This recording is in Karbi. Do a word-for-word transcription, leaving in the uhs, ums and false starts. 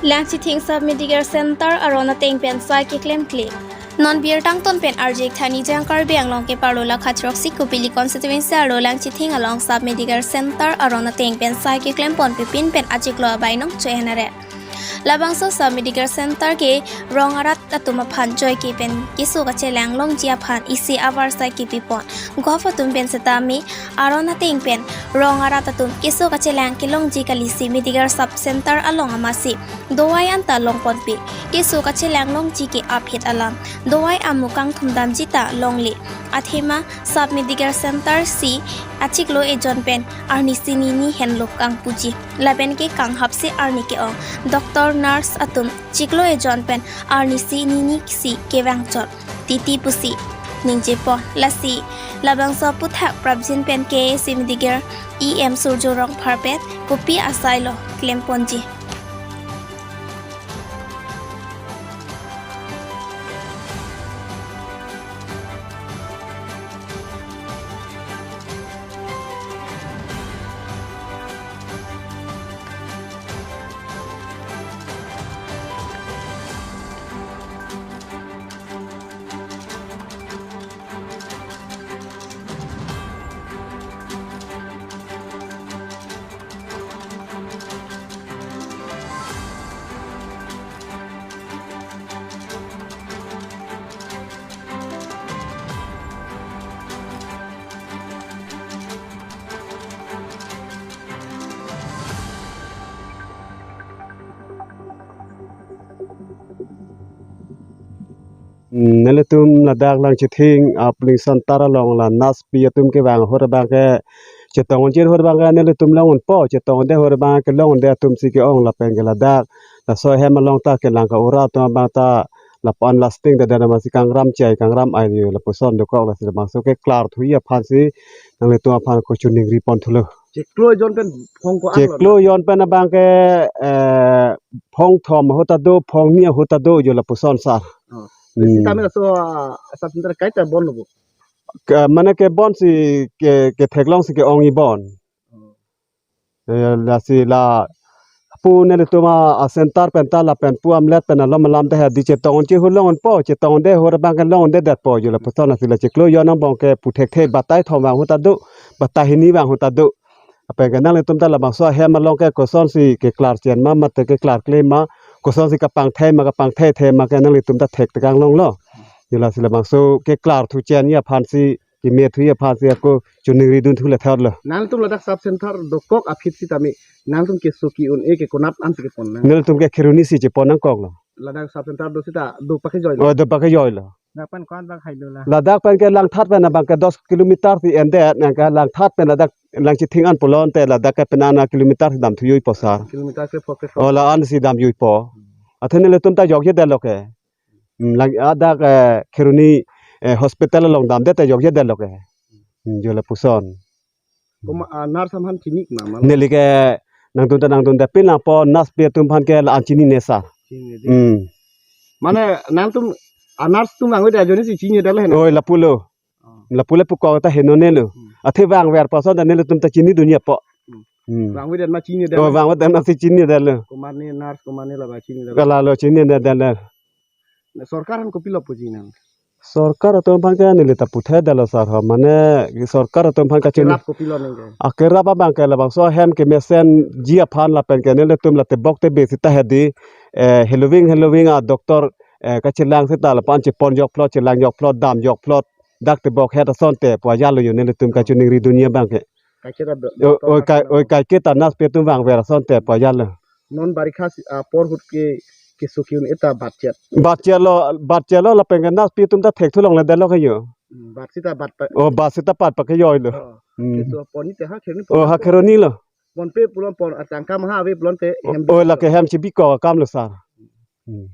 Langchithing Sub Medical Center aron ateng pen sai keklemkle. Non birta angton pen arjik thanijang Karbi Anglong ke parlo lakha throksi Kopili constituency arlo Langchithing along Sub Medical Center aron ateng pen sai keklem ponpe pin pen achiklo abai nong choi henare. Labangso Sub Medical Center ke rong arat atum aphan joike pen keso kachelang longji aphan isi avarsai kepi pon. Gov atum pen setame aron ateng pen rong arat atum keso kachelang kelongji kalisi Medical Sub Center along amatsi dawai anta long ponpe. Keso kachelang longji ke aphit alam. Dawai amu kangthum damji ta longle. Athema Sub Medical Center si achiklo ejon pen arnisi nini henlo kangpuji. Lapen ke kanghapsi arni ke-ong. Doctor, nurse atum chiklo ejon pen arnisi nini si kevang chot titi pusi ningje pon. Lasi labangso aphuthak prapjin pen K A A C Medical E M Surjo Rongphar pen kopi asai lo klem ponji. Hmm, nelitum ladak Langchithing, ah, Polling Center along la nurse pi atum kevang ahut abang ke chetong unji ahut abang ke nelitum long unpo, chetongde ahut abang ke longde atum si ke-ong lapen ke ladak. Laso ahem along ta kelang ka-ura atum abang ta lapu-an lasting ta dana masi kangram chai kangram ai ni lapuson dokok, lasi labangso keklar thuji aphan si nanglitum aphan kachiningri pon thulo. Chiklo ejon pen phong ko-an lo? Chiklo ejon pen abang ke, eh, phong thom ahut ta do, phong ni ahut ta do jo lapuson sar. Oh. Hmm. Sitame laso, ah, Sub Center kaita bon lo bo? Ke, mane ke bon si ke, ketheklong si ke-ongji bon. Oh. Eh, lasi lapu nelitum a-center pen ta lapen pu amlet pen alom alam ta hedi chetong unji ahut long unpo, chetongde ahut abang ke longde detpo jo lapuson, lasi la chiklo ejon angbong ke pu thekthe, batai thom vang ahut ta do, batai hini vang ahut ta do. Lapen ke nanglitum ta labangso ahem along ke kosonsi keklar chen ma, mate keklar kle ma, kosonsi kapangthai ma, kapangthaithe ma ke nanglitum ta thektekang longlo. Jo lasi labangso keklar thu chenji aphan si, keme thuji aphan si ako chiningri dun thu le thar lo. Nangtum ladak Sub Center dokok aphi sitame nangtum keso ki-un-e ke konat an si kepon nang? Nelitum ke Kheroni si chepon nangkok lo. Ladak Sub Center do sita do pakejoi lo? Oh, do pakejoi lo. Ladak pen ko-an bak hailo la? Ladak pen ke Langthat pen abang ke dos kilometer si endet, nang ke Langthat pen ladak Langchithing an pulote ladak ke penang na kilometer si dam thujui po sar. Kilometer ke four ke. Oh, la-an si damjui po. Athe nelitum ta jokje detlo ke. Hmm, lang adak, eh, Kheroni, eh, hospital along damdet ta jokje detlo ke. Hmm, jo lapuson. Koma, ah, nurse aphan chini ma, ma? Neli ke nangdun ta nangdunde pin lapo, nurse pi atum aphan ke la-an chinine sar. Chinine de. Hmm. Mane nangtum, ah, nurse atum vangvedet ajoine si chinine detlo heno? Oi, lapulo. Oh. Lapu le pukok ta henone lo. Hmm. Athe vangver ason ta nelitum ta chinidunji apo. Hmm. Hmm. Vangvedet ma chinine detlo? Oh, vangvedet ma si chinine detlo. Komatne nurse, komatne laba chinine detlo? Kalalo chinine detlo. Na sorkar aphan kopilo puji nang? Sorkar atum aphan ke neli ta puthot detlo sar ho, mane sorkar atum aphan kachini. Kerap kopilo nang ke? Akerap abang ke labangso ahem kemesenji aphan lapen ke nelitum la tebok tebe sita hedi, eh, heloving heloving a-doctor, eh, kachelang sita lapu-an chepon jokphlot, chelang jokphlot, dam jokphlot, dak tebok het asonte pu ajalo jo nelitum kachiningri dunji abang ke. Kaike ta do-, o, doctor oi, kai, kaike oi, kaike ta nurse pi atum vangver asonte pu ajalo. Non barikha si, ah, apor ahut ke keso ki-un-e ta batchet. Batchet lo, batchet lo lapen ke nurse pi atum ta thekthulongle detlo ke jo. Hmm, bat sita bat pa- Oh, bat sita pat pakejoi lo. Oh. Hmm. Keso pon ni te ha Kheroni pon. Oh, ha Kheroni lo. Ponpe pulote pon, atangka maha ave pulote hem. Oh, lake hem chebikok akam lo sar. Hmm.